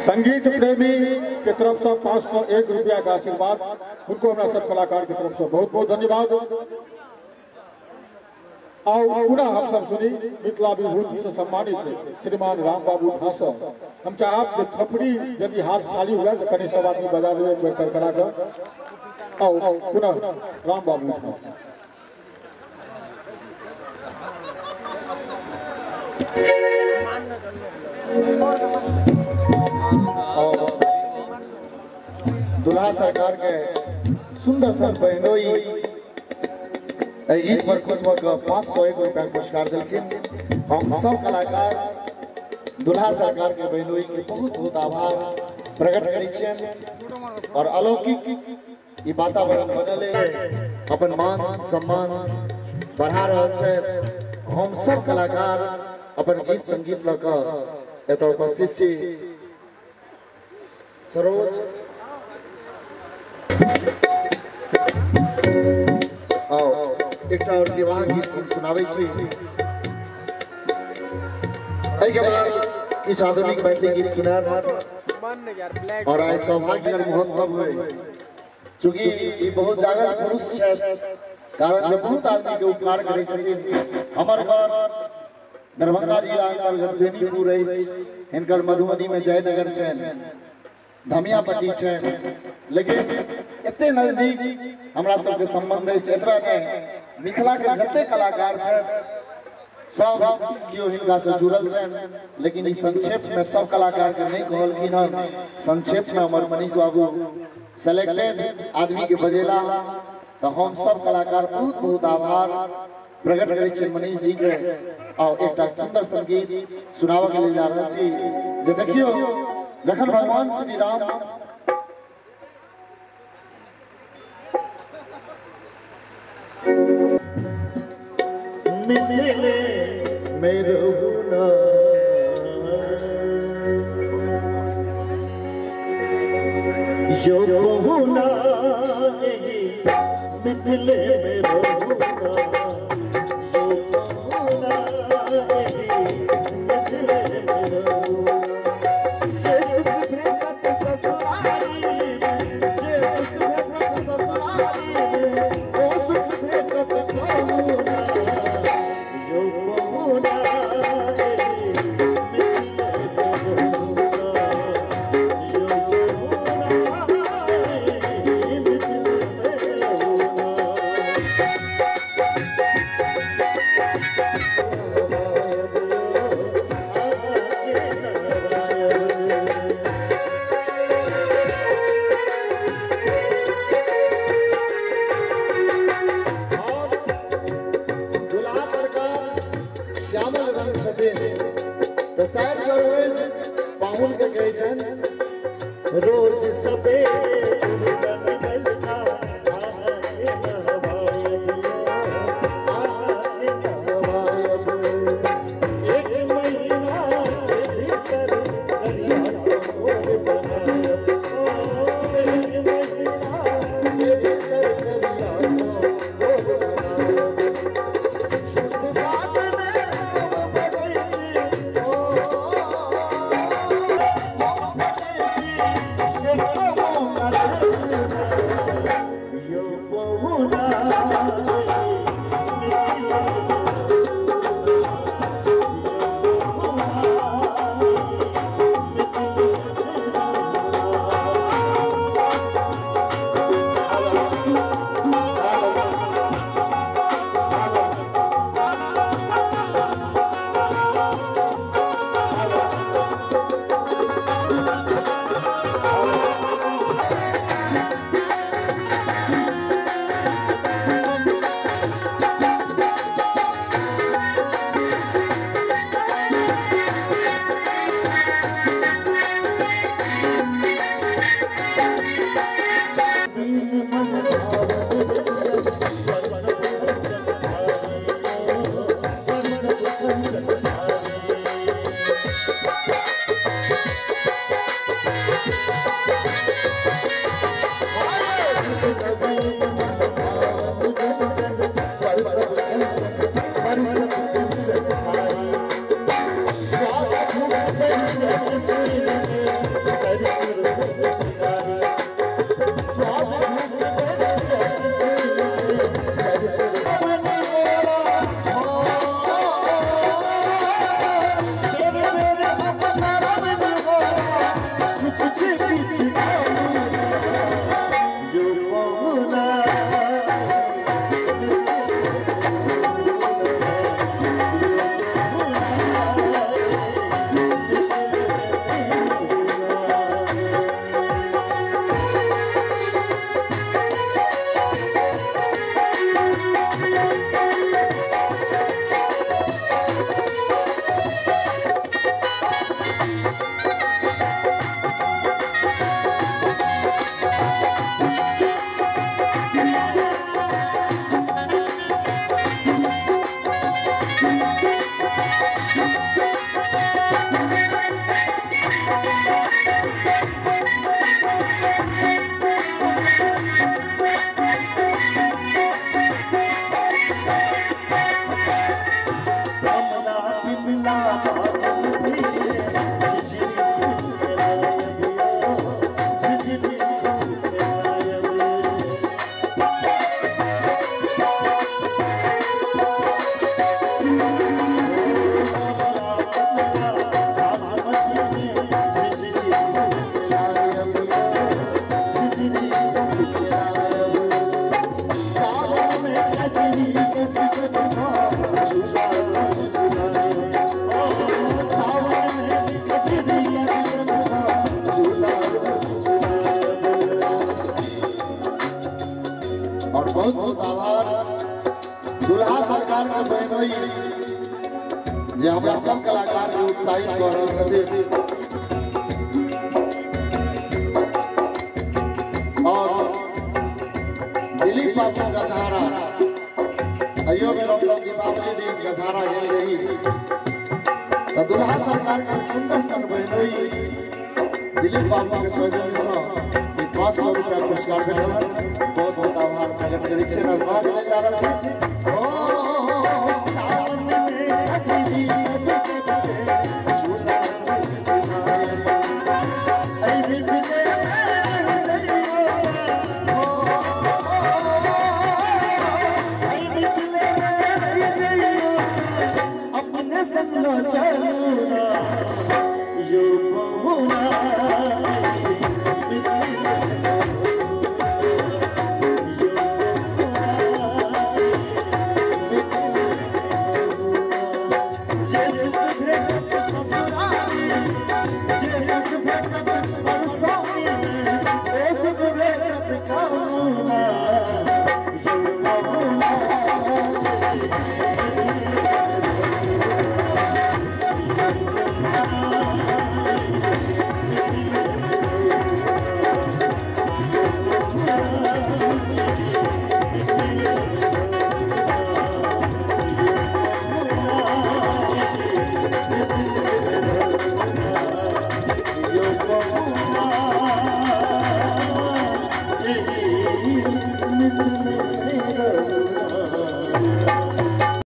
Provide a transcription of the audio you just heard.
संगीत प्रेमी के तरफ से 501 रुपया का आशीर्वाद, उनको हमारा सब कलाकार की तरफ से बहुत बहुत धन्यवाद। और पुनः हम सब सुनी मिथिला विभूति से सम्मानित श्रीमान राम बाबू झा से हम चाहब जे थपड़ी यदि हाथ खाली हुआ तो कनी सब आदमी बजा देवे एक बेर करकरा कर। और पुनः राम बाबू झा। और दुल्हा सरकार के सुंदर सन बहनोई गीत पर खुश भऽ 501 रुपया पुरस्कार दिलखिन। हम सब कलाकार दुल्हा सरकार के बहनोई के बहुत बहुत आभार प्रकट करै छियनि। और अलौकिक ई वातावरण बनल है, अपन मान सम्मान बढ़ा रहल छै। हम सब कलाकार अपन गीत संगीत लऽ कऽ एतऽ उपस्थित छी। सरोज आओ एकटा और विवाह गीत हम सुनाबै छी। एहिके बाद किछु आधुनिक मैथिली गीत सुनायब। और आइ सौभाग्य महोत्सव होइ, चूँकि ई बहुत जागल पुरुष छथि, कारण जे बहुत आदमी के उपकार करै छथिन। हमर घर दरभंगा जिला अंतर्गत बेनीपुर अछि, हिनकर मधुबनी में जयनगर छनि, धमियापट्टी छनि, लेकिन एते नजदीक हमरा सबके संबंध अछि। एतबा नहि, मिथिला के जते कलाकार छथि सब केओ हिनका से जुड़ल छनि। लेकिन ई संक्षेप में सब कलाकार के नहीं कहलखिन हन। संक्षेप में हमर मनीष बाबू सेलेक्टेड आदमी के बजेला, तो हम सब कलाकार बहुत बहुत आभार प्रकट करै छी मनीष जी के। और एकटा सुंदर संगीत सुनाबऽ के लेल जा रहल छी जे देखियौ जखन भगवान श्री राम मिथिले में रहुना यो बहुना मिथिले में रहुना यो बहुना मिथिले में रहुना। जे सुख भेटत ससुरारी में, जे सुख भेटत ससुरारी में, ओ सुख भेटत बहुना यो बहुना मिथिले में रहुना यो बहुना मिथिले में रहुना। दुल्हा सरकार श्यामल रंग छथिन तऽ साइड सरोज पाहुन के कहै छनि रोज सबेरे दुल्हन बलका आहा नहवायब आहा नहवायब। एक महीना के भीतर करिया सोर बनायब, ओ एक महीना के भीतर करिया सोर बनायब। शुद्ध बात में हम बजै छी, ओ हम बजै छी, देखो मौका यो बहुना Thank you. जे हमरा सब कलाकार के उत्साहित कर रहल छथिन। और दिलीप बाबू गजहारा अयो में हम लोग दीपावली दिन गजहारा गेल रही तो दुल्हा सरकार के सुंदर सन बहनोई दिलीप बाबू के सौजन्य से 500 रुपया पुरस्कार भेटल। बहुत बहुत आभार प्रकट करै छी। जा रहल छी।